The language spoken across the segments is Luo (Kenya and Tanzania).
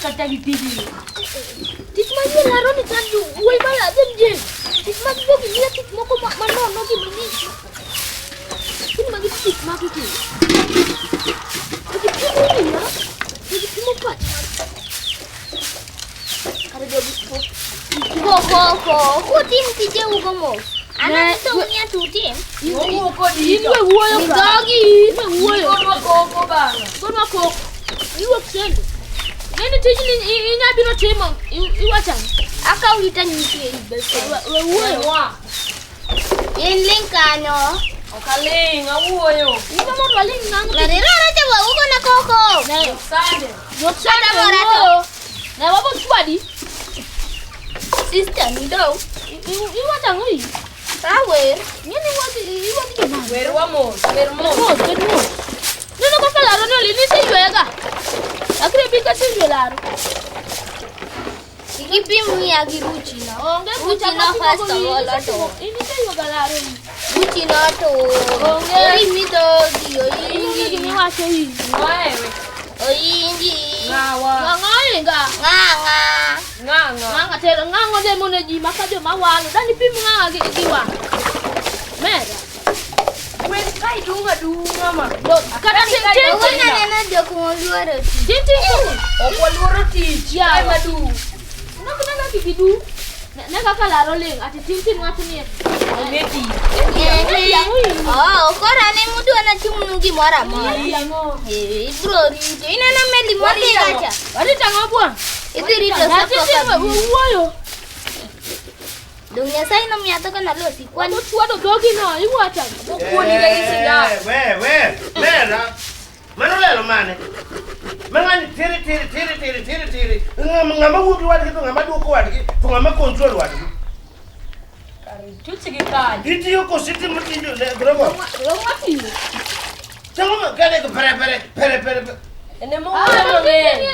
kata gi tijni. Tich ma yie laro ni chan wuoyi ma ladhe mje. Tich mag jogi miya tich moko manono gi malich. Kini magi tich magi ki. Jogi pimo wiya. Jogi pimo pacha. Kare jogi po. Go go go. Kutim tije ugo mos. Ana to ng'iya tutim. Owuok kodi. In we wuoyo ka. Dhogi. In we wuoyo. Gonwa koko bana. Gonwa koko. Iwuok sende. Neni tijni inya biro timo iwacho ang'o? Akaw ita nyisi e bese. We wuoyo. Wa. In ling kanyo. Ok aling, awuoyo. Ibo mondo waling nang'o? Lari rara cha wa ugo na koko. Sande. Jok sande Kata mora to. wuoyo. Ne wabo chwadi. Sister ni do. Iwacho ang'o iyi? Awer. Ng'eni iwacho iwacho joma. Wer wa mos, wer mos. Mos, bed mos. Neno kaka laro ni olil niseyweya ga. Akre bi kaseywe laro. Ikipim ng'iya gi ruchi no. Onge Ruchi kucha no first of all to. In iseywe ga laro iyi. Ruchi no to. Onge. Orimi dhogi In onge oingi. gima iwacho iyi. Waewe. Oingi. Ng'awa. Ng'ang'o oinga. Ng'ang'a. Ng'ang'a. Ng'ang'a tero ng'ang'o demo ne ji maka joma walo. Dani pim ng'ang'a gi wang'. Mera. Wer ka idung' adung'a ma. Kata tin tin Owuon aneno jok moluoro tich. tin tin tin. Ok waluoro tich. Yawa. Kae madung'. Nok neno gigi du. Ne kaka laro ling' ati tin tin wacho ni Onge tich. Oh, koro an ema udwa nachimnu gimoro amora. Ang'o? Eh, Ibro rito. Ineno meli modhi kacha? Warito ang'o bwana? Idhi rito Tin tin sa pok abi. wuoyo. Dong Nyasaye nomiya dhok nalosi kwani. Ochwado dhogi no iwacho ang'o? Okuoni ga gi sindan. We, we, mera. Mano lelo mane? Mang'ani tiri tiri tiri tiri tiri tiri. Ng'ama wuok gi wadgi to ng'ama duoko wadgi to ng'ama control wadgi. Tuch gi kanyo. Itiyo koso itimo tij ne grogo. Rong matiyo. Tango ma kale ko pere pere pere pere. pere. Ene mowuoyo mang'eny.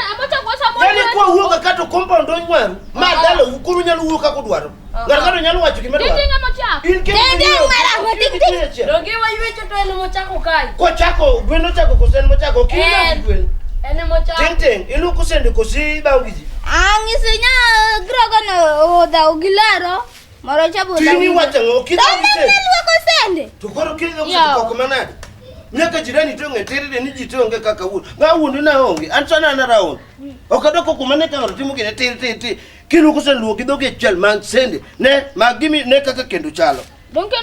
Yani kwa wuok ka to compound onywaru. Ma dala koro nyalo wuok kaka udwaro. Ng'ato kata nyalo wacho gima dwaro. Ting ema chako. In kendo Ting, ting, ing'iyo- mara, ting, ting. ing'iyo achiel. Donge waywecho to en mochako kae. Kochako gwen ochako koso en mochako ok En. in gwen. En emochako. Ting ting iluoko sende koso ibawo gi ji. Ang'iso nya grogo no odhaw gi laro. Moro cha bo Tini iwacho ang'o ok idhaw gi sende. luoko sende. To koro kidho Yawa. koko manade? Nyaka jirani to ong'e tirire ni ji to onge kaka wuon. Ng'a wuondu na onge. An sana an around. Ok adwa koko mane ka ng'ato timo gine tir tir tir. Kiluoko sende luoki dhogi achiel man sende. Ne ma gimi ne kaka kendo chalo.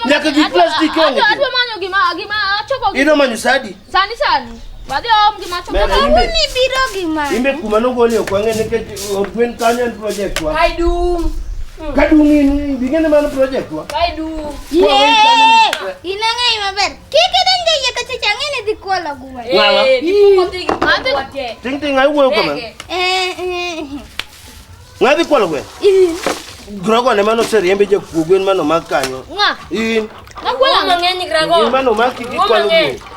Nyaka gi plastic onge. Adwa manyo gima gima achoko gi. Idwa manyo sadi? Sani sani. Wadhi oom gima achoko. Mera, imbe. Ni biro gi ma. Imbe kuma nogoli ok wang'e nikech od gwen kanyo en project wa. Kae dum. Kadung' in ing'e ni mano project wa. Kae dum. Ye! In ang'eyi maber. Kik idonj e iye kacha cha ang'e ni dhi kwalo gwen. Ng'awa? Eh, dipo kodhi gi kwalo te. Ting ting awuoyo kamano. Rege. Eh, eh. Ng'a dhi kwalo gwen? In. Grogo ne mano oseriembe jakuo gwen mano mak kanyo. Ng'a? In. Nakwalo Wuo mang'eny grago. In mano maki gi Wuo kwalo mang'eny. gwen.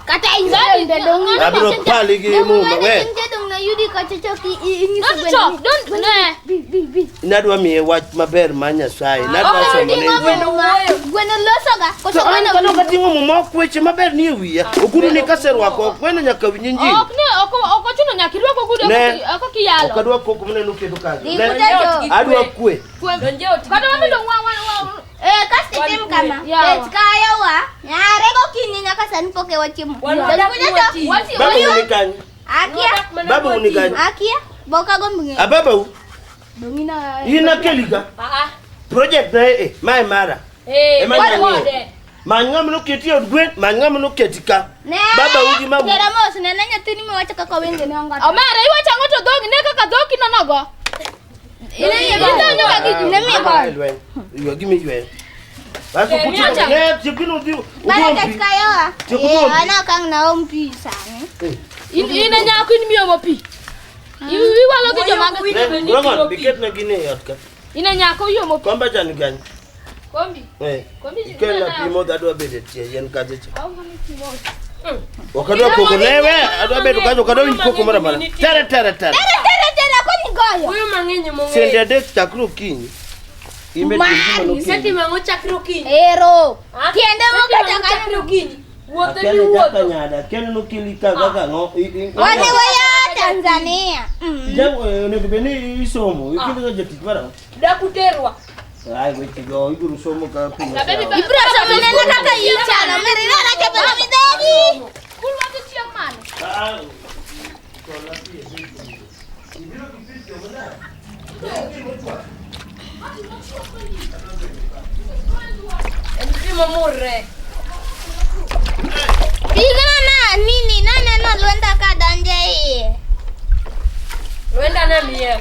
Kata in bende dong' in. Abiro pali gi muma. We. In jadong' nayudi kacha cha ki inyiso Don't gwen. chop. Don't ne. Bi bi bi. Nadwa miye wach maber mar Nyasaye. Nadwa Ok somo ne oting'o injili. muma. Gweno losoga. Koso To an gweno kano kating'o muma ok weche maber nie wiya. Ogudu ni kaserwako ok weno nyaka winj injili. Ok ne ok ok ochuno nyaka irwak ogudu Ne. oko kiyalo. Ok adwa koko mineno keto kanyo. Dhi Ne, kucha cho. Adwa kwe. Donj e ot gi Kata kwe. wamido wa wa wa. Eh, kasto itim kama. Yawa. Kech kayowa. Nyare gokinyi nyaka sani pok e wachiemo. Wan Donj wadak kucha cho. mwati. Wati Baba uni kanyo. Akia. Wadak mana Baba uni mwati. kanyo. Akia. Boka gomb ng'eyo. Ababa u. Dong' ina. In akeliga. Ah, ah. Project na e mae mara. Eh, Ema wan nyang'eyo. kode. Many ng'ama noketi e od gwen, many ng'ama noketi ka. Ne. Baba ugi mamu. Tera mos nene nyathini miwacho kaka wengene ongato. Omera iwacho ang'o to dhogi ne kaka dhoki nonogo. Idonjo ga gi ji. Ne mi Baba gol. e lweny. Ywa gima iyweyo. Bas Eh, okuti miacha. ne tiekino dhi. Bana Ugombi. kech kayowa. Tieko Eh, gombi. an ok ang' naom pi sani. In in e nyako in miomo pi. Iwalo gi joma Wuoyo Ne, winjo ni Roman, ting'o pi. biketna gini e ot ka. In e nyako iomo pi. Komba cha ni kanye? Kombi. Eh. Kombi. Ikelna pi modho adwa bedo e tie yien kacha cha. Ok adwa koko ne we, adwa bedo kacha ok adwa winj koko moro amora. Tere tere tere. Tere tere tere koni goyo. Wuoyo mang'eny mong'eyo. Sende adek chakre okinyi. Imbe tiyo gima nokinyi. Isetimo ang'o chakre okinyi? Ero. Ah, Tiende isetimo mokata ang'o chakre kanyo. okinyi? Wuotho Akia ni miwuotho. kaka nyada, akia ni nokeli ka kaka ang'o. Wane waya Tanzania. Jago onego bed ni isomo, ikidhi jatich mara. Dakuterwa. Ai weche go ibiro somo ka piny. Ibiro somo neno kaka ichano. Mirina chapelo midhogi. Kulwa gi chieng' mane? En pi momurre. Pigno na nini naneno Lwenda ka donjo e iye. Lwenda ne miel.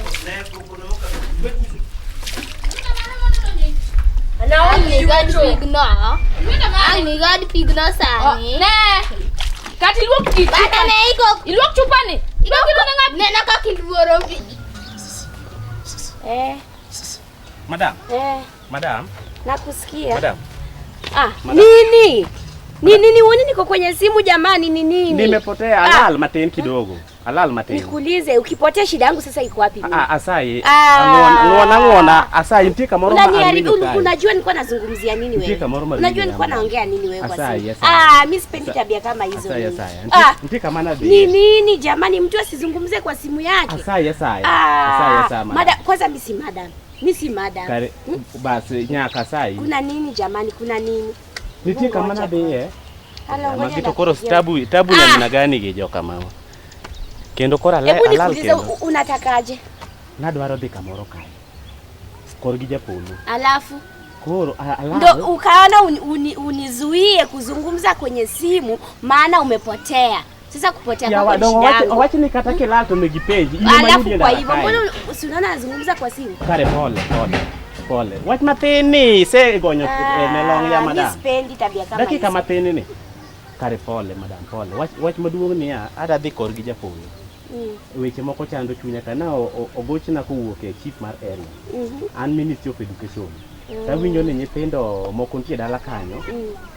Ang nigad pigno. Ang nigad pigno sani. Ne. Kata iluok gi Bata ne iko Iluok chupani. iko neno kaka iluoro pi. Eh, Madam, eh, madam, nakusikia. madam. Ah, nini? Ni nini uoni niko kwenye simu jamani ni nini? Nimepotea alal matin kidogo. Alal matin. Nikuulize, ukipotea shida yangu sasa iko wapi mimi? Ah, asayi. Ah. Ang'uona ang'uona asayi nitie kamoro ma Unaniharibu, awinjo kae. unajua nilikuwa nazungumzia nini Nitie wewe? kamoro ma Unajua winjo nilikuwa yamo. naongea nini wewe kwa Asayi, simu? asayi. Ah, mimi sipendi tabia kama hizo. Asayi, mimi. asayi. Ah, Nitie kama ni nadhiye. nini jamani, mtu asizungumze kwa simu yake. Asayi, asayi. Asayi, Ah, asayi. madam. mada, kwanza mimi si madam. Mimi si madam. Kare, basi nyaka asayi. Kuna nini jamani, kuna nini? Nitie kama Ngoja nadhiye. Halo, ngoja Magi to koro nakupigia. tabu tabu namna gani gi joka mama? Kendo koro Hebu alal nikuulize kendo. unatakaje? Nadwaro dhi kamoro kae. Korgi japolo. Alafu Koro alal. ndo ukaona unizuie kuzungumza kwenye simu maana umepotea. Sasa kupotea Yawa, kwako ni dongo shida wach yangu. owach ni kata kilal to onego ipenji. In ema Alafu yudi e kwa ndara hivyo kae. mbona si unaona nazungumza kwa simu? Kare pole pole pole. Wach mathin ni isegonyo eh, ne long ya Ah, mi madam. sipendi tabia kama Dakika hizo. mathin ni. Kare pole madam pole. Wach wach maduong' niya adwa dhi korgi japolo. Weche moko chando chunya ka na ogochna kowuok e chief mar area. An Ministry of Education. Tawinjo ni nyithindo moko nitie dala kanyo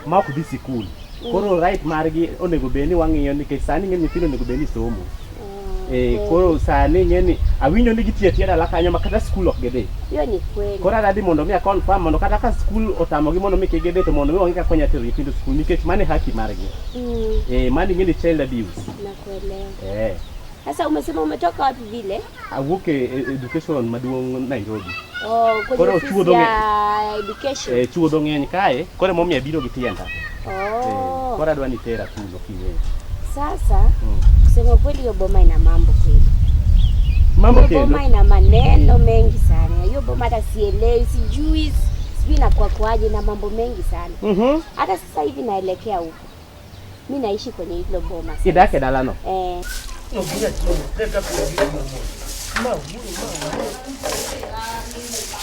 ma ok dhi sikul. Koro right margi onego bed ni wang'iyo nikech sani ing'e ni nyithindo onego bed ni somo. Eh, koro sani ing'e ni awinjo ni gitiyo atiya dala kanyo ma kata sikul ok gidhi. Hiyo ni kweli. Koro adadhi mondo mi a confirm mondo kata ka sikul otamogi mondo mi kik gidhi to mondo mi wang'i kaka wanyalo tero nyithindo sikul nikech mano e haki margi. Eh, mano ing'e ni child abuse. Nakuelewa. Eh, Sasa umesema umetoka wapi vile? awuok e education maduong' Nairobi. Oh, kwenye Koro ofisi chuodho ya education. Eh, chuodho ng'eny kae, koro emomiyo abiro gi tienda. Eh, Oh. koro adwa ni itera kuno king'eyo. Sasa kusema kweli hiyo boma ina mambo kweli. Mambo Hiyo kendo. boma ina maneno mengi sana. Hiyo boma hata sielewi, sijui, sijui inakuwa kwaje na mambo mengi sana. Hata sasa hivi naelekea huko. Mi naishi kwenye hilo boma sasa. Idak e dalano. Eh,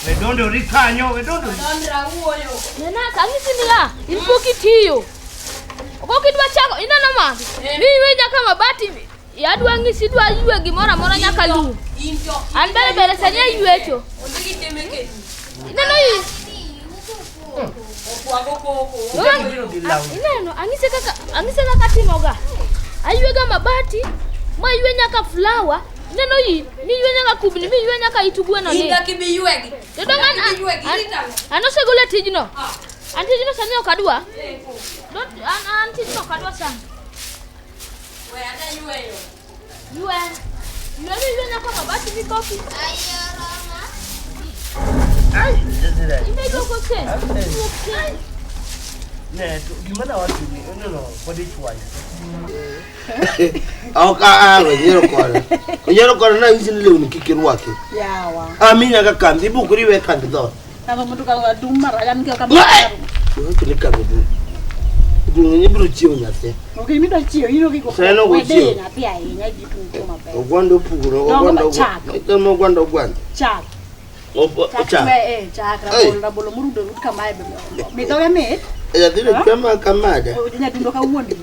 Wedondori kanyo, wedondori. Nena ang'isi niya, in pok itiyo. Ok idwa chako, ineno ma? Mi ywe nyaka mabati, adwa ng'isi idwa ywe gimoro amora nyaka lum. An bere bere sani aywecho. Ineno i? Ineno, ang'ise kaka ang'ise kaka timoga. Aywega mabati, ma ywe nyaka flower. Ineno i, mi ywe nyaka kubni, mi ywe nyaka it gweno ni. Inda kibiywegi. To dong' an, Kibiywegi, an, irita. an osegol e tijno. An tijno sani ok adwa. Don't, an tijno ok adwa sani. We ata yweyo. Ywe. Ywe mi ywe nyaka mabati mi koki. Ai, Desire. Imego koke. Ne, to gima nawacho ni, no, no, pod ichwanya. Ok, ah, ah, onyiero koda. Onyiero koda nanyisi ni lewni kik irwaki. Yawa. Ami nyaka kambi, ibukri iwe kambi dhoot. Kama mtu kama dum mara yan kama. Iwacho ni kambi dum. Dum ibiro chiewo nyathi. Ok imido chiewo ino kiko. Seno go chiewo. Wede nyathi ahinya gi tugo maber. Ogwando opugore, Dongo ogwando ma chak. ogwando. Ogwando ogwando. Chak. Opo- Chak. Eh, chak Ei. rabolo rabolo morudo rud kamae be. Midhoge mit. Nyathino chama kamada. Nyadundo kawuon gi.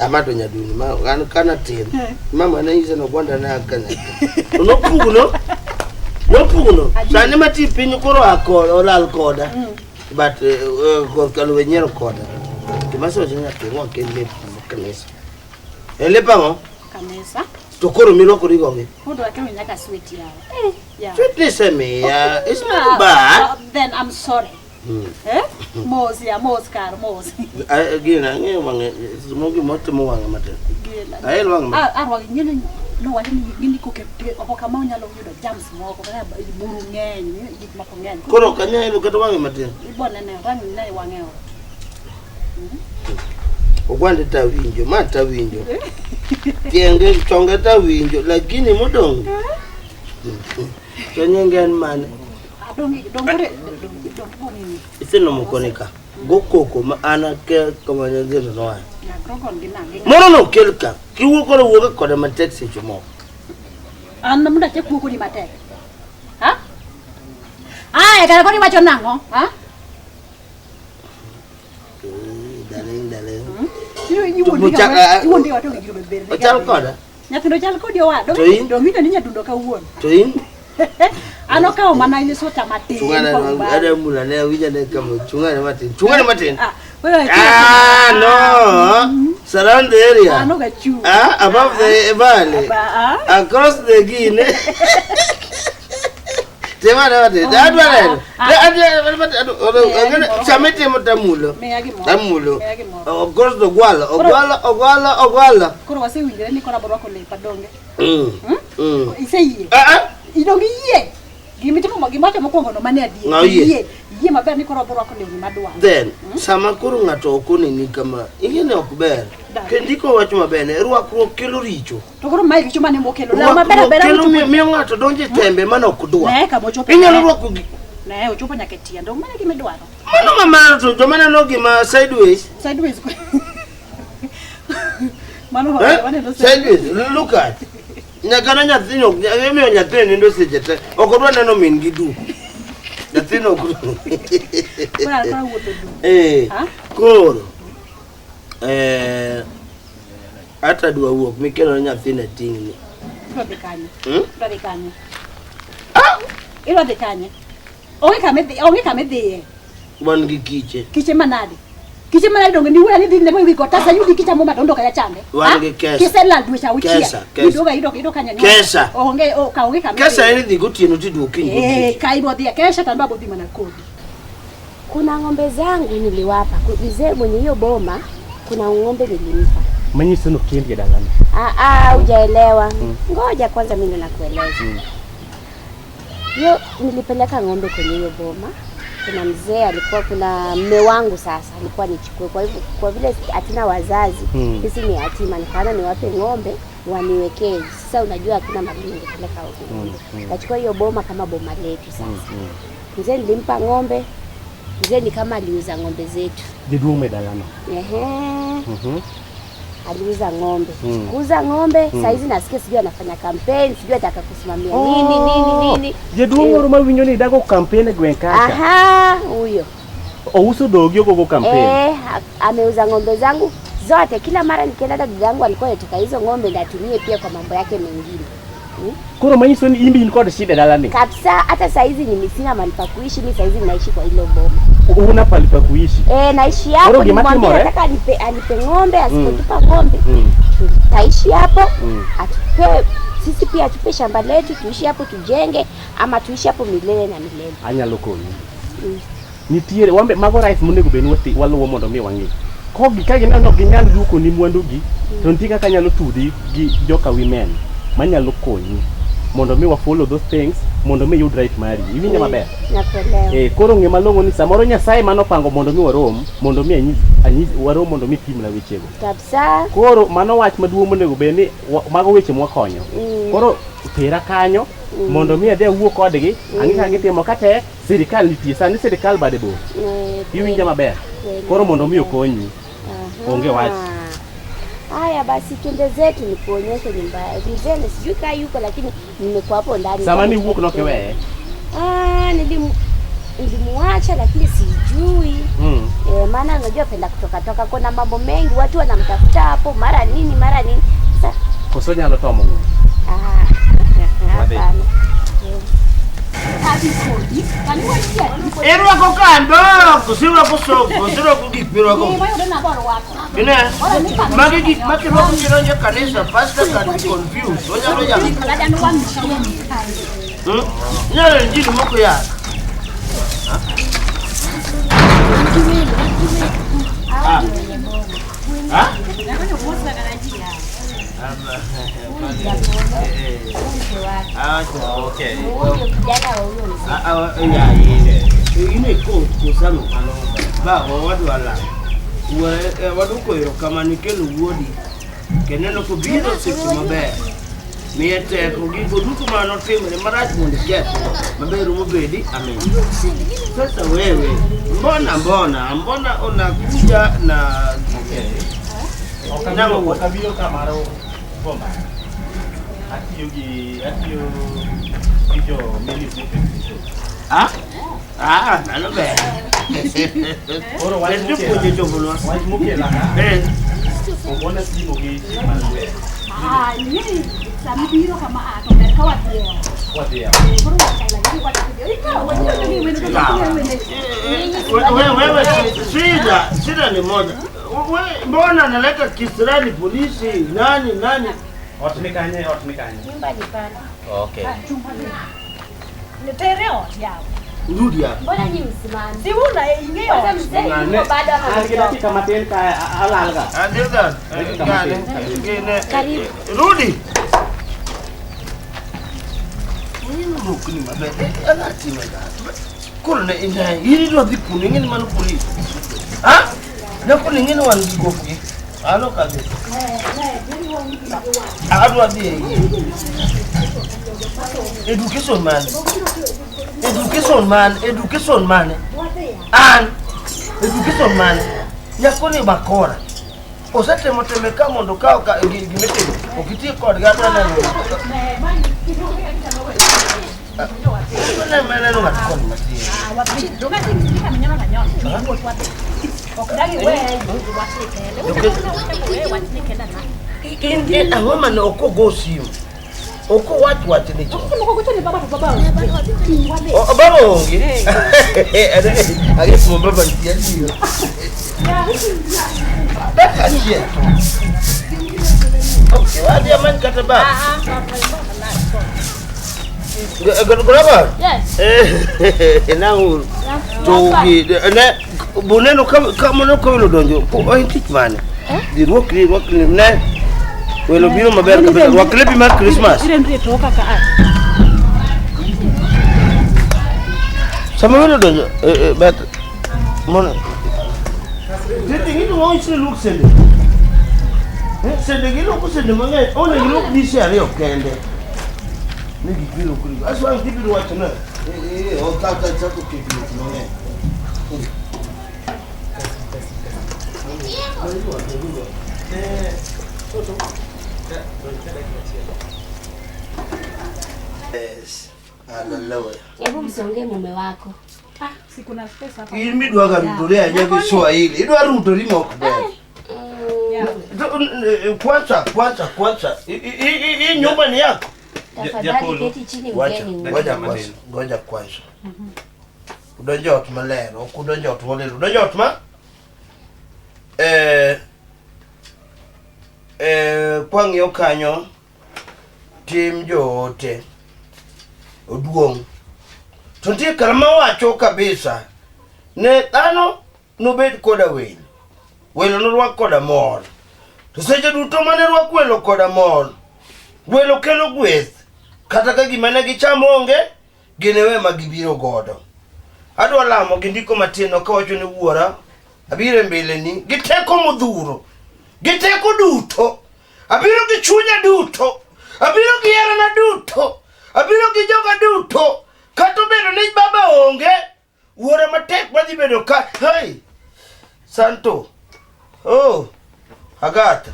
Amato nyadundo ma an kana tin. Mama ne nyisa ni ogwanda ne aka nyathi. To nopugno. Nopugno. Sani mati piny koro akol olal koda. But korka luwe nyiero koda. Gima asewacho ni nyathi rwak en lep kanisa. En lep ang'o? Kanisa. To koro mirwakori gogi. Koro akelo nyaka sweet yawa. Yeah. Sweetness emiya. It's not bad. Then I'm sorry. Eh? Mos ya mos kar mos. Gina ang'eyo wang'e mo gima otimo wang'e matin. Gina. Ael wang'e matin. Ah, arwak ng'eni nowacho ni gini koke oko kama onyalo yudo jams moko kaka buru ng'eny, gik moko ng'eny. Koro ok anyal elo kata wang'e matin. Ibo nene, rang ne wang'e ot. Ogwande tawinjo, ma tawinjo. Tienge chonge tawinjo, lakini modong'. To nyinge en mane? Ah, dong dong kore dong dong bonini. Isenomo koni ka. Go koko ma an akia kama nyithindo noaye. Nyakrogon gi nang'e. Moro nokel ka. Kiwuok koro wuoga kode matek seche moko. An mondo achak wuo kodi matek. Ha? Aya, kare koro iwacho nang'o? Ha? Darling, darling. Iwuondi Mucha- ka iwuondi wato gi giro beber. Ochal koda? Nyathindo chal kodi owa. To in? Dong ito ni nyadundo kawuono. To in? An okawo mana ni sweta matin. Chungane kwa ubao. ada mula ne awinja ne kama chungane matin. Chungane matin. Ah, wewe Ah, no. Surround the area. Ano ga chu. Ah, above the valley. Ba- ah. Across the Guinea. Tema ne matin. Adwa neno. Chame timo tamulo. Miya gimoro. Tamulo. Miya gimoro. Across the gwalo. Ogwalo, ogwalo, ogwalo. Koro wasewinjore ni koro aborwako lepa donge. Mm. Mm. Iseyie. Ah, ah. Idong iyie. Gimitimo gimacho mokwongo no mane adier. Ng'a oyie? Iyie. Iyie maber ni koro aborwako lewni madwaro. Then, sama koro ng'ato ok oneni kama, ing'e ni ok ber. Kendo ndiko wacho maber ni rwakruok kelo richo. To koro mae richo mane mokelo. Law maber Rwakruok abera kelo mochopo. miyo ng'ato donjo e tembe mane ok dwa. Ne kama ochopo. Inyalo rwako gi Ne ochopo nyaka e tiende. Mano e gima idwaro. mano mamano to joma neno gima sideways. Sideways. Mano Eh? waneno Sideways, look at. Nyaka ne nyathino, imiyo nyathino nindo seche te. Ok odwa neno min gi duk. Nyathino ok Koro koro wuotho duk. Eh, Ha? koro eh, ata dwa wuok mikelo ne nyathino e ting'ni. Idwa dhi kanye? Hmm? Idwa dhi kanye? Idwa dhi kanye? Onge kama idhi, onge kama idhiye. Wan gi kiche. Kiche manade? Kiche manade donge niwuoya ni dhi lemo ewi got tasa yudi kichamo matondo kaya chande. Wan gi kesa. Kiselal dweche auchiel. Kesa, kesa. Iduoga yudo yudo ka nyanyuol. Kesa. Onge o ka onge kama. Kesa idhiye. en idhi gotieno tiduogo kiny Eh, gotieno. ka ibiro dhi e kesha to an be abiro dhi mana kodi. Kuna ng'ombe zangu niliwapa mzee mwenye hiyo boma, kuna ng'ombe nilimpa. Manyiso ni okendi e dalano. Ah, ah, hujaelewa. Ngoja kwanza mimi ndo nakueleza. Hiyo nilipeleka ng'ombe kwenye hiyo boma. Kuna mzee alikuwa, kuna mme wangu sasa alikuwa nichukue. Kwa hivyo, kwa vile hatuna wazazi sisi ni yatima, nikaona niwape ng'ombe waniwekee. Sasa unajua hakuna mahali ningepeleka ng'ombe. Nikachukua hiyo boma kama boma letu sasa. Mzee nilimpa ng'ombe, mzee ni kama aliuza ng'ombe zetu. Jaduong' e dalano. Ehe. Mhm. Aliuza ng'ombe. Kuuza ng'ombe, saa hizi nasikia sijui anafanya kampeni, sijui ataka kusimamia nini nini nini. Jaduong' moro mawinjo ni dago kampen e gweng' kacha. Aha, huyo. Ouso dhogi ogogo kampen. Eh, ameuza ng'ombe zangu zote. Kila mara nikienda, hata dada yangu alikuwa anataka hizo ng'ombe ndio atumie pia kwa mambo yake mengine. Koro manyiso ni in be in kod shida e dalani. Kabisa, hata saa hizi mimi sina mahali pa kuishi, mimi saa hizi naishi kwa hilo boma. Una pali pa kuishi. Eh, naishi hapo, Koro gima nimwambie timore? nataka anipe anipe ng'ombe, asipotupa ng'ombe tutaishi hapo, atupe sisi pia atupe shamba letu tuishi hapo tujenge, ama tuishi hapo milele na milele. Anyalo konyi. Nitiere wambe mago rights monego bed ni waluwo mondo mi wang'i. Kogi ka gineno ok ginyal duoko ni mwandugi, to nitie kaka nyalo tudi gi joka women manyalo konyi mondo mi wa follow those things mondo mi iyud right mari. Iwinja maber? Nakuelewa. Eh, koro ng'e malong'o ni samoro Nyasaye manopango mondo mi warom, mondo mi anyis, anyis warom mondo mi pimna wechego. Kabisa. Koro mano wach maduong' monego bed ni mago weche mwakonyo. Koro tera kanyo mondo mi adhi awuo kodgi, ang'i kaka gitimo kate sirikal nitie, sani sirikal bade bor. Iwinja maber? Kweli. Koro mondo mi okonyi. Aha. Onge wach. Haya basi twende zetu nikuonyeshe nyumba. Mzee sijui kaa yuko lakini nimekuwa hapo ndani. Sama niwuok nokiweye. Ah, nilimuacha lakini sijui. E, maana unajua penda kutoka toka, kuna mambo mengi watu wanamtafuta hapo mara nini mara nini. Sasa Koso nyalo tomo ng'u. ah, Wadhi. hapana. Adhi kodi. Kani wayie. Irwako kando, koso irwako sok, koso irwako gik mirwako. Ni wayudo nabo orwako. Ine, magi gik ma kirwako kidonjo e kanisa, pastor can be confused. Onyalo yalo. Dada no wang' chiemo. Inyalo injili moko yalo. Ah. Ah? Ah, okay. Huyo kijana wa huyo mzee. Ah, ah, ya, ine. Ine ko kosano. Ba, wadwa la. Waduoko erokamano ikelo wuodi. Kendo kobiro seche maber. Miye teko gigo duto manotimre marach mondo ikethi. Maber mobedi, amen. Sasa wewe, mbona mbona mbona unakuja na Okabiro okabiro kamaro boma. Atiyo gi atiyo gi jo Ministry of Education. Ah? Ah, mano ber. Koro wach Ber mokela. jopuonje jombolwa. Wach mokela ka. Eh. Ogona simu gi chief mar gweng'. Ah, ni sama ibiro kama a to ber ka wadhi e ot. Wadhi e ot. Koro wakaila gi wacho ni ikawo wacho ni wendo to wende. Wewe shida shida ni moja. Wewe mbona analeta kisirani polisi nani nani? Ot ni kanye? Ot ni kanye? Nyumba ni pana. Okay. Ne tere ot yawa. Rudi hapa. Mbona nyinyi msimame? Si una ing'eyo Kwanza ot. mzee yuko bado An gi hajaondoka. dakika matin ka alal ga. Andika. Dakika matin. Karibu. Rudi. Rukni maber. Anatimo ga. Koro ne ina in idwa dhi kuno ing'e ni mano polisi. Ha? Nyako ni ing'e ni wan gi gokgi. An ok adhi. Adwa dhi e iye. Education man. Education man, education man. An education man. Nyako ni bakora. Osetemo tembe ka mondo okaw ka gimitimo. Ok iti kodgi adwa neno. Adwa neno ng'ato koni matin. In ang'o mane ok ogo simu? Ok owach wachni chon. O, baba onge? Ang'e kuma baba nitie adier. Dakika achiel to. Ok, wadhi amany kata baba. Baba? Yes. Eh, nang'uru. To gi ne buneno ka ka mono ka welo donjo, en tich mane? Dhi rwakri rwakri ne. Welo biro maber kabisa. Rwak lepi mar Christmas. Irendri e toka ka a. Sama welo donjo, eh, eh, but mono. Tete ngino wa isre luok sende. Eh, sende giluoko sende mang'eny. Onego iluok dise ariyo kende. Ne gik miluoko rigo. Aso ang' tibiro wacho na. Eh, eh, ok kaka chako keto weche mang'eny. Yes. Hallelujah. Hebu msongee mume wako. Si kuna space hapa. In midwaga rutore ahinya gi Swahili. Idwa rutori ma ok ber. Kwanza kwanza kwanza. Hii nyumba ni yako? Tafadhali Japolo. keti chini Wacha, mgeni huyu. ngoja kwanza, ngoja kwanza. Udonjo ot maler, ok udonjo ot molil, udonjo ot ma eh eh kwang'iyo kanyo tim joote oduong'. To nitie kama wacho kabisa ne dhano nobed koda welo. Welo norwak koda mor. To seche duto mane rwak welo koda mor, welo kelo gweth. Kata ka gima ne gichamo onge, gin e we ma gibiro godo. Adwa lamo gi ndiko matin kawacho ni wuora, abiro e mbeleni gi teko modhuro, gi teko duto, abiro gi chunya duto, abiro gi herana duto, abiro gi joga duto, kata obedo ni baba onge, wuora matek madhi bedo ka, hey, Santo, oh, Agatha,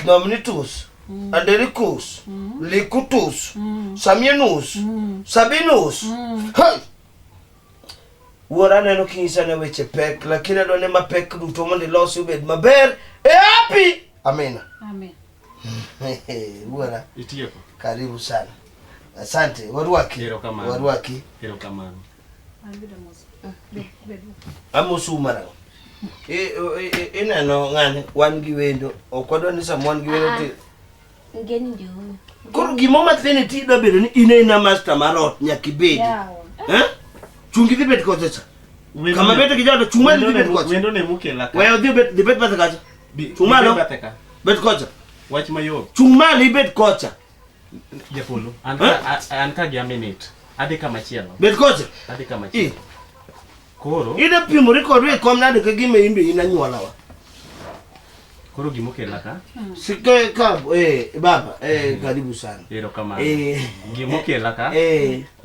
Nomnitus, Andericus, Licutus, Samianus, Sabinus. Hey! Wuora aneno kinyisa ne weche pek, lakini adwa ne mapek duto mondo ilosi obed maber e happy. Amina. Amen. Wuora, Itieko. karibu sana. Asante, warwaki. Erokamano. Warwaki. Erokamano. Amosu mara. Ineno ng'ani wan gi wendo ok wadwa ni sama wan gi wendo ti Mgeni ndio huyu. koro gimo mathini ti idwa bedo ni in ena master mar ot nyaka ibedi Yawa. Eh? Chungi dhi bet kocha cha. Kama bet gi jodo chung' malo dhi bet kocha. Wendo ne mukela ka. We odhi bet dhi bet bathe kacha. Chung' malo. Bathe ka. Bet kocha. Wach mayom. Chung' malo ibet kocha. Japolo. An ka an ka gi a minute. Adhi kama chielo. Bet kocha. Adhi kama chielo. Koro. Ida pimori kodwa e kom nade ka gima in be in anyuolawa. Koro gimokela ka. Sike ka baba karibu sana. Erokamano. Gimokela ka.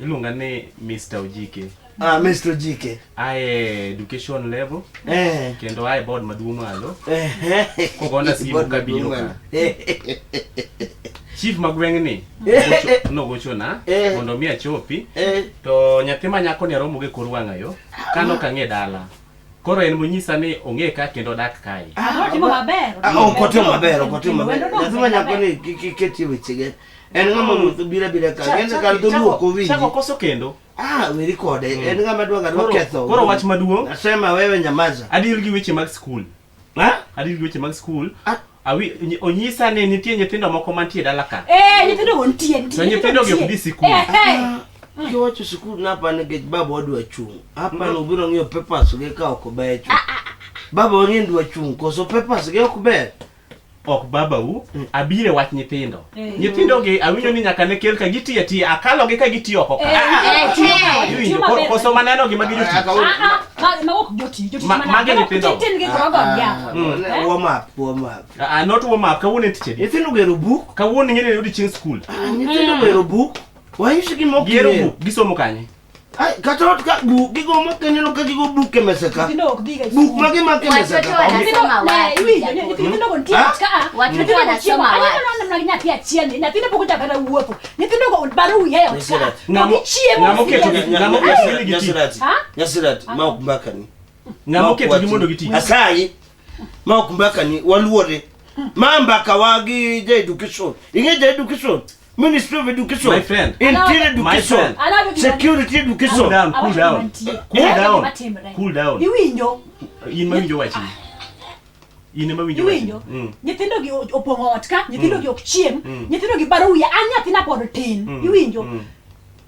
Iluonga ni Mr. Ojike. Ah, Mr. Ojike. Ae education level. Kendo ae board maduong' malo. Kogona simu kabiro ka. Chief ma gweng'ni nogochona mondo mi achopi. To nyathi ma nyako ni aromo go e kor wang'a yo. Kano ok ang'e dala. Koro en monyisa ni ong'e ka kendo odak kae. Otimo maber. Ok otimo maber, ok otimo maber. Nyathi ma nyako ni kik iketie wechege. En ng'ama wuotho biro abira ka. En kar dholuo ok owinji. Chako koso kendo. Ah, weri kode. En ng'ama dwa ketho. Koro wach maduong'. Nasema wewe nyamaza. Adil gi weche mag skul. Ha? Adil gi weche mag skul. Onyisa ni nitie nyithindo moko mantie dala ka. Nyithindo go nitie. To nyithindo gi ok dhi sikul. Kiwacho sikul napa nikech baba wadwa chung'. Hapa no ubiro ng'iyo papers gi ka ok becho. Baba wang'e dwa chung' koso papers gi ok ber. Ok babau, abire wach nyithindo. Nyithindo gi awinjo ni nyaka ne kel ka gitiyo atiya, akalo gi ka gitiyo oko ka. Iwinjo, koso maneno gi magi jotich. Ma ok jotich, jotich mana. Magi nyithindo. Tin gi grogon ya. Warm up, warm up. Not warm up, kawuono en tich adi? Nyithindo gero buk. Kawuono ing'e ni odiochieng' skul. Nyithindo gero buk. Wanyisi gima ok Gero buk, gisomo kanye? Ai, kata ot ka buk gigo mok ineno ka gigo buk e mesa ka. Nyithindo ok dhiga e Buk skul. mage mak e mesa Watoto ka. wanasoma wapi? Nyithindo go nitie ot ka a. Watoto Nyithindo go chiemo. wanasoma wapi? Aneno neno gi nyathi achiel ni. Nyathine pok ochako kata wuotho. Nyithindo go baro wiye e ot ka. Ng'amo Gichiemo. ng'amo keto gi ng'amo keto gi giti. Nyasirati. Ha? Nyasirati, ma ok mbakani. Ng'amo keto gi mondo giti. Asayi. Ma ok mbakani, waluore. Ma mbaka wa gi ja education. Ing'e ja education? Ministry of Education. My friend. Interior My Education. friend. Security Education. Cool down, cool down. Cool down. Cool down. Iwinjo. In ma winjo wachni. In ema winjo wachni. Iwinjo. Nyithindo gi opong'o ot ka, nyithindo gi ok chiem, nyithindo gi baro wiye, an nyathina pod tin. Iwinjo.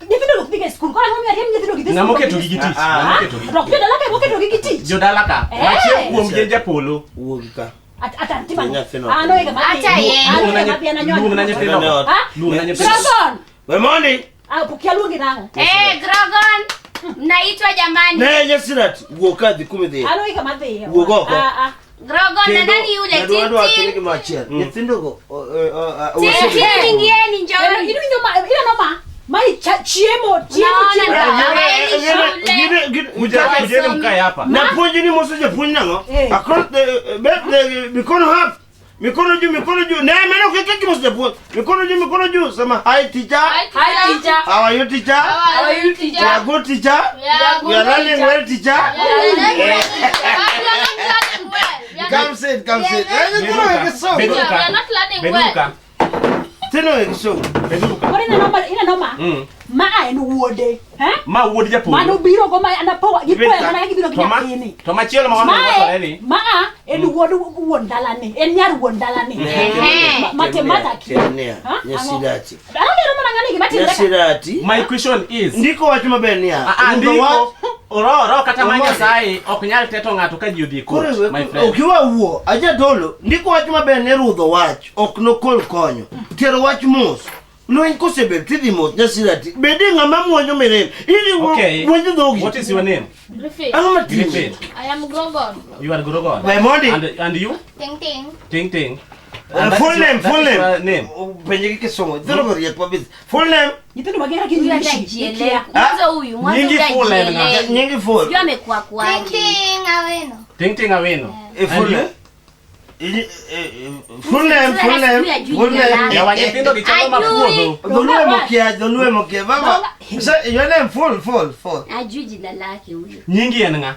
Nyithindo gi ok dhiga e skul. Koro ang'o momiyo ariemb nyithindo gi dhi Ng'ama skul? oketo gi gi tich. Ng'ama oketo gi. To ok jodala ka ema oketogi gi tich. Jodala ka. Achiel kuom gi en japolo. Wuog ka. Ata antima. Nyathino. An oega madhi. Ata ye. An oega madhi an anyonya. Luongna nyithindo. Ha? Luongna nyithindo. Grogon. We mondi. Ah, pok aluongi nang'o? Grogon. Mnaitwa jamani. Ne Nyasirati, wuog ka dhi kuma idhiye. An oega madhi. Wuog oko. Ah, ah. Grogon na nani yule? Kendo adwa wacho ni Tintin. gima achiel. Nyithindogo Tintin, ingieni njooni. Ineno ma ineno ma ma chiemo chiemo Unaona chiemo. ndio. Hawaendi shule. Kuja kujeni mkae hapa. Napuonji ni moso japuonj nang'o? Across the the mikono hap. Mikono juu, mikono juu. Ne meno kike kimoso japuonj. Mikono juu, mikono juu. Sema hi teacher. Hi teacher. How are you teacher? How are you We teacher? are good teacher. We are We are good learning well teacher. We are not learning well. We are not- Come sit, come sit. Nyithindo e kisomo. We are not learning well. Beduka. Nyithindo e kisomo. Beduka. Koro ineno ma ineno ma ma en wuode. Eh? Ma wuod japolo. Mano biro go ma anapowa gipoya mana gibiro gi To ma nyathini. to machielo ma Mae, wamore ni. ma en wuod wuon dalani, en nyar wuon dalani. Matemata kia. Temnea. Ha? Nyasirati. Ang'o dero mana ng'ani gima timre ka? Nyasirati. My question is Ndiko wach maber niya. Ah, Rudho ndiko wach. ro kata ma Omondi. Nyasaye ok nyal teto ng'ato ka ji odhi e Koro court, my friend. okiwa wuo, ajadolo, ndiko wach maber ni rudho wach, ok nokol konyo. Tero wach mos. Lweny kosebedo tidhi mos, Nyasirati. Bedi ng'ama muonyo mirima. Idhi Okay. wuonjo dhogi. What is your name? Griffin. Ang'o matimo? Griffin. I am Grogon. You are Grogon. We mondi. And you? Ting ting. Ting ting. And that Full is your- name, that full is your name. name. Penje gi kisungu. Nyithindo go riek mabith. Full name. Nyithindo magera gi Huyu English. hajajielewa. Mwanzo huyu, mwanzo Nyingi huyu full name hajielewi. Nyingi full. Sijui amekuwa Ting kuaje. ting aweno. Ting ting aweno. Full And you? name. Full name, full name, full name. Yawa nyithindo gi chalo Ajui. mapuodho. Dholuo mokia, dholuo mokia. Baba, so your name full, full, full. Ajui jina lake huyu. Nyingi en ng'a?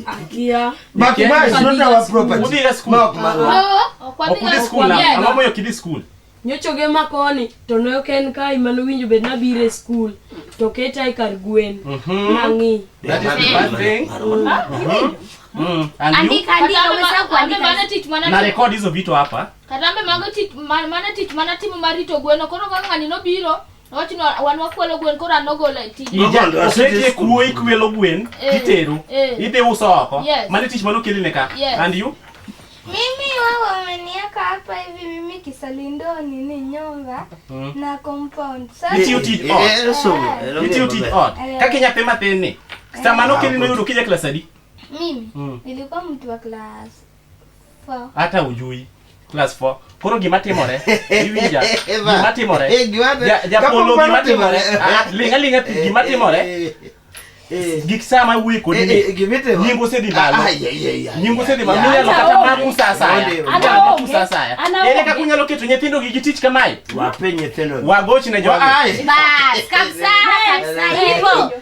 Akia. But ma is not our property. Udhi ga school. Ma ok marwa. No, ok Ok wadhi udhi ga school na. Ang'o momiyo ok idhi school? Nyochoge makoni to ne ok en kae manowinjo bed nabiro e skul to keta e kar gwen nang'i. That is the bad thing. And you? Andika, andika, umesahau kuandika. Mano tich mana Na record hizo vitu hapa. Katambe mago tich mano tich mana timo mar rito gweno koro ka ng'ani nobiro Owacho ni wan wakwalo gwen koro an nogola e tich. Ija Mondo aseti oketie skul. kuo ikwelo gwen Eh, titero. eh. Idhi uso oko. Yes. Mano tich mane ne ka. Yes. And you? Mimi wao wameniweka hapa hivi mimi kisalindo nini nyumba na compound. Sasa Itiyo tij ot. Itiyo tij ot. Kaka nyathi mathin ni. Sama nokeli noyudo kija klas adi? mimi Mm. nilikuwa mtu wa class 4. Hata ujui. Class 4. Koro gima timore, iwinja. Gima timore. Japolo gima timore. Ah, Ling' aling'a pi gima timore. Gik sama wuoyi kodi ni. Nying osedhi malo. Nying osedhi malo. Minyalo kata maku sa asaya. Ana Minyalo maku onge. sa asaya. Ana Ere onge. kaka unyalo keto nyithindo gi gi tich kamae? Wape nyithindo. Wagoch ne jogi. Bas, kabisa, kabisa hivyo.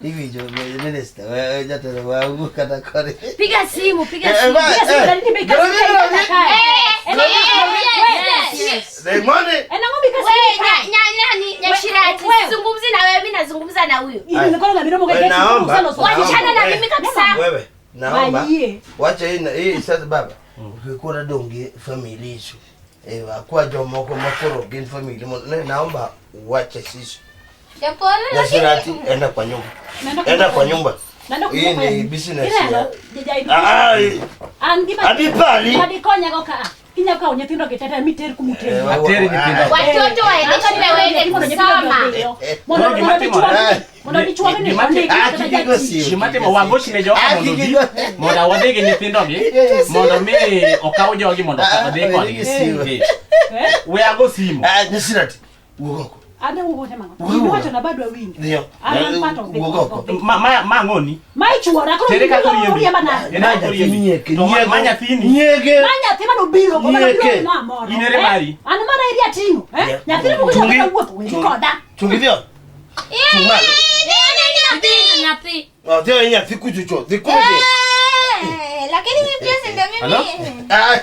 Iwinjo minister, jatelo wangu kata kore. Piga simu, piga Eh, simu. ba- Piga simu, dalili imekasirika Grogi, ikae kae. Eh, Yes, yes. The money. En ang'o mikasirika Wewe kae? nani Nyashirati, Wewe. sizungumzi na wewe, mimi nazungumza na huyu. Ili nikono na midomo Wewe, kegeti, naomba. usalo soka. Wachana na Wewe. mimi kabisa. Wewe, naomba. Wayie. Wacha hii hii sasa baba. Ukikura donge family isu. Eh, akwa jomoko makoro gin family mo. Naomba uwache sisi. Japolo Nyashirati enda kwa nyumba. Naenda Enda kwa nyumba. Naenda Hii ni kufanya. business Ineno, ya. jaja Ah, hii. An gima Adipali. Adikonyago ka. Kinya kawo nyithindo gi tete miter kumutero. Eh, Ateri nyithindo. Watoto waende shule waende kusoma. Mondo Koro gima timore. mondo dichuogi ni Gima ondiki Ah, kata kik igo jatich. simu. Gima timo wagoch ne joga Ah, mondo kik obi igo- mondo wadhi gi nyithindogi mondo mi okaw jogi mondo Ah, odhi ah, kodgi. we simu. Eh. We ago simu. Ah, Nyashirati. Wuok oko. An awuok te mang'o. Wuok. Gima iwacho na bado awinjo. Dhiyo. An an part of the Wuok oko. of the- Ma ma ma ang'oni? Ma ichuora koro Tere kaka ibiro oriembi. riemba nade? Ere kaka oriembi. Nyieke, To ma nyiego. nyathini. Nyiege. Ma nyathi mane obiro go mane obiro Nyieke. no amoro. In ere Eh? mari? An mana eri ating'o. Eh? Yeah. Nyathi moko Chungi. nyaka wuoth weni Chungi. koda. Chungi dhiyo. Chung malo. Nyathi, nyathi. Oh, dhiyo e nyathi kuchocho. Dhi kuche. Eh, lakini mimi pia si ndio Hello? mimi. Ah,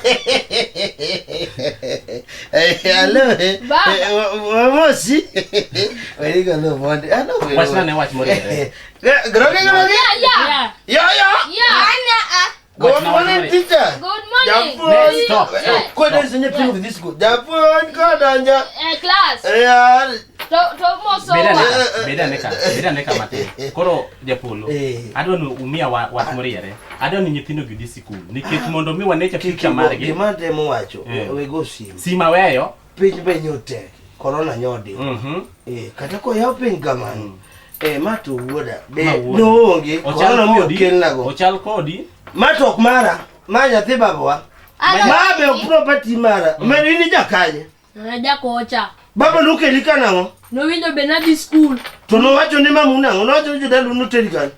eh, hello. Eh, Baba. eh, Wamosi. Werigo lo mondi. Hello. Wachna ne wach moriere. Grogi grogi. Yeah, yeah. Yeah. Ya ya. Yeah. Ana ah. Good Wachna wach morning moriere. teacher. Good morning. Japuonj. Ne, stop, stop, Kodonjo stop. nyithindo dhi school. Japuonj kodonjo. Eh, class. Eh, To to moso. Bed ane wa. ka, bed ane ka, bed ane ka matin. Koro japolo, Eh. adwa ni umiya wach moriere. Adwa ni nyithindo gi dhi sikul nikech mondo mi wane cha future margi. Gima temo wacho, Eh. wego simu. Sima weyo. Piny be nyotek. Corona nyodi. Mhm. Eh, kata koyaw piny kamano. Eh, ma to wuoda. Be Ma wuodi. noonge. Ochal Corona omiyo kodi. okelnago. Ochal kodi. Ma to ok mara. Ma nyathi babawa. Ma be ok property mara. Ma in jakanye. Jakocha. Baba nokeli ka nang'o? Nowinjo be nadhi skul. To nowacho ni mamu nang'o? Nowacho ni jodalu noteri kanye?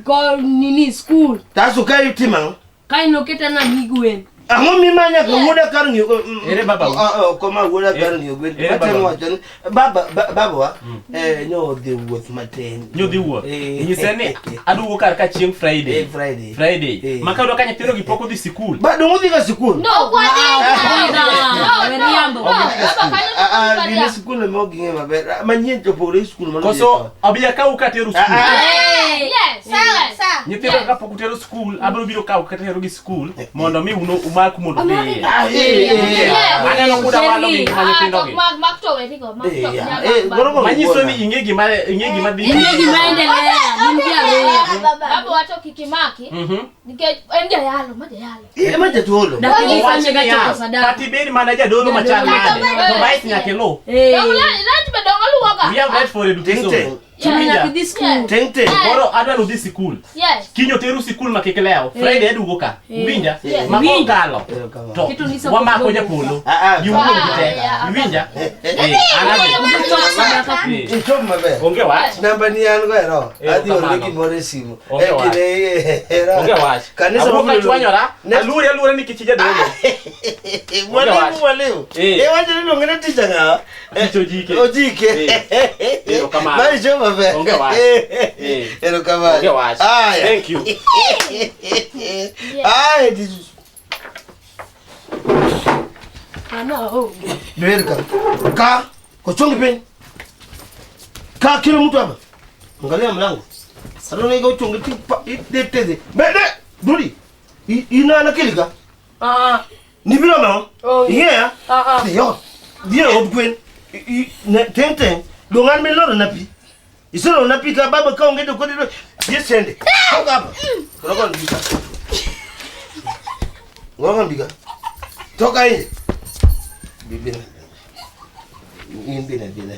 Ko nini skul. Taso ka itimo ang'o? Kae noketa nadhi gwen. Ang'o mimanya ka wuoda kar ng'iyo Ere babau? Koma wuoda kar ng'iyo gwen. Ere Matemo babau? wacho ni baba babawa eh nyo dhi wuoth matin. Nyodhi wuoth. Eh. Nyise ni aduogo kar ka chieng' Friday. Eh, Friday. Friday. Eh. Ma kayudo ka nyithindo gi pok odhi sikul. Ba dong udhi ga sikul? No, kwa Ah, No, no, Riambo. no. Baba kanyo Ah, ah, to gine sikul ema ok ging'e maber. Ah, Manyien to opogore gi sikul mane Koso abiya kawu katero Ah, sikul. ah. Yes. Sawa, Yes. sawa. Nyithindo kapok utero sikul, abiro biro kawo katero gi sikul mondo mi uno umak mondo dhiye. Ah, eh, eh, eh. Yeah. Aneno kuda walo gi ngima Ah, nyithindo to gi. mag mag to werigo, mag Eh, to. ya. nyaka Eh, baba. goro go Manyiso wuona. ni ing'e gima ing'e gima dhi. Ing'e gima endelea. Gin ji ariyo. Baba wacho kik imaki Mhm. nikech en jayalo, ma jayalo. Eh, ema jatuolo. Dak Owach gifanye ga niya, choko sadaka. Kata ibed mana jadolo machal nade, to rights nyaka iluw. Eh. Dong rach be dong oluwoga. We have right for education. Ting, ting. Chuno Iwinja? nyaka idhi skul. Ting ting. Koro adwa ni udhi sikul. Yes. Kiny oteru sikul ma kik lew. Friday aduogo ka. Eh. Iwinja? Yes. Ma kokalo Erokamano. to Kitu ni soko wamako kidogo. japolo. Ah, ah. Gi wuon gi te. Ah, yeah. Iwinja? Eh, an adhi. Choko sadaka. Eh, Ichop maber. Onge wach. Namba ni an go e roho. Eh, Adhi orne kamano. gimoro e simu. Onge Eh, wach. kinde, eh, eh, roho. Onge wach. Kanisa Awuok mabiro- achwanyora. Next- Aluori aluora nikech ijadolo. Mwalimu, wach. mwalimu. Eh. Eh, wacho ni iluonge ni ticha ng'awa? Eh, Tich Ojike. Ojike. Eh. Erokamano. Ma ichop maber. Onge wach. Eh. Erokamano. Onge wach. Aya. Thank you. Aya, tich- Ana onge. Dwer ka. Kaa, kochongi piny. Kaa kila mtu hapa. Angalia mlango. Sasa iko uchungi ti pa itete. Bede, duri. Ina na kilika. Ah, Ni bilo no. Oh. Yeah. ah, ah. Dio. Dio obgwen. Ne tente. Dong an milorona pi. Iselorona pi ka baba ka onge to kodi yesende. Toka hapa. Toka ndika. Toka ndika. Toka nje. Bibi. In bina bina.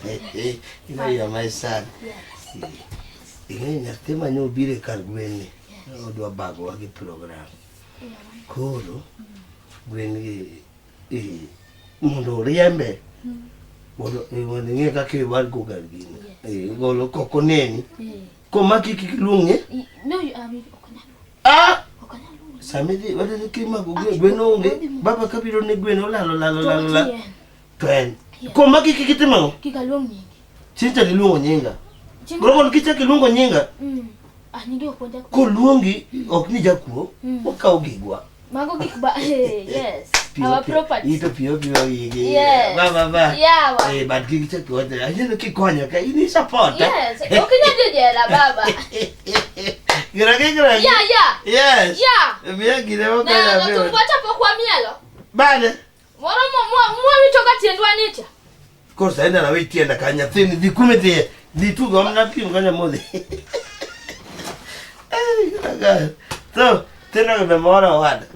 Ina ya my son. Ing'e nyathi ma nyo biro e kar gwen ni. Odwa bagowa gi program. Koro gwen gi mondo oriembe mondo mondo ing'e kaka iwargo kar gino. Golo kok oneni. Komaki kik iluonge. No, you, I mean, ok anyal. Ah! Ok anyal luongo. Sama idhi wadhi kimako gwen gwen onge. Baba kabiro ne gwen olalo lalo lalo lalo. To en. To en. Komaki kik itim ang'o? Kik aluong nyingi. Chieng' cha iluongo nyinga. Chieng' Koro kichak iluongo nyinga, Ah, nyingi ok puonja. koluongi ok ni jakuo, wakawo gigwa. Mago gik ba hey, yes. Piyo Our piyo- property. Ito piyo piyo gigi. Yes. Ba ba ba. Yawa. Eh, but kik ichak iwacho, aneno kikonya ka in i support. Yes. Ok inyal dhi e jela baba. Gragi gragi. Yeah, yeah. Yes. Yeah. Miya gine moko Na ya na miyo. tumwacha pok wamielo. Bane. Moro mwawito ka tiendwa nicha. Koro sani nana we tienda ka nyathini dhi kuma idhiye. Dhi tugo amna pim ka nyamodhi. Eh, kaka. So, tena be moro owada.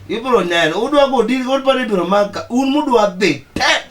Ibiro neno, udwa go dil go pare ibiro maka, un mudwa dhi. Te.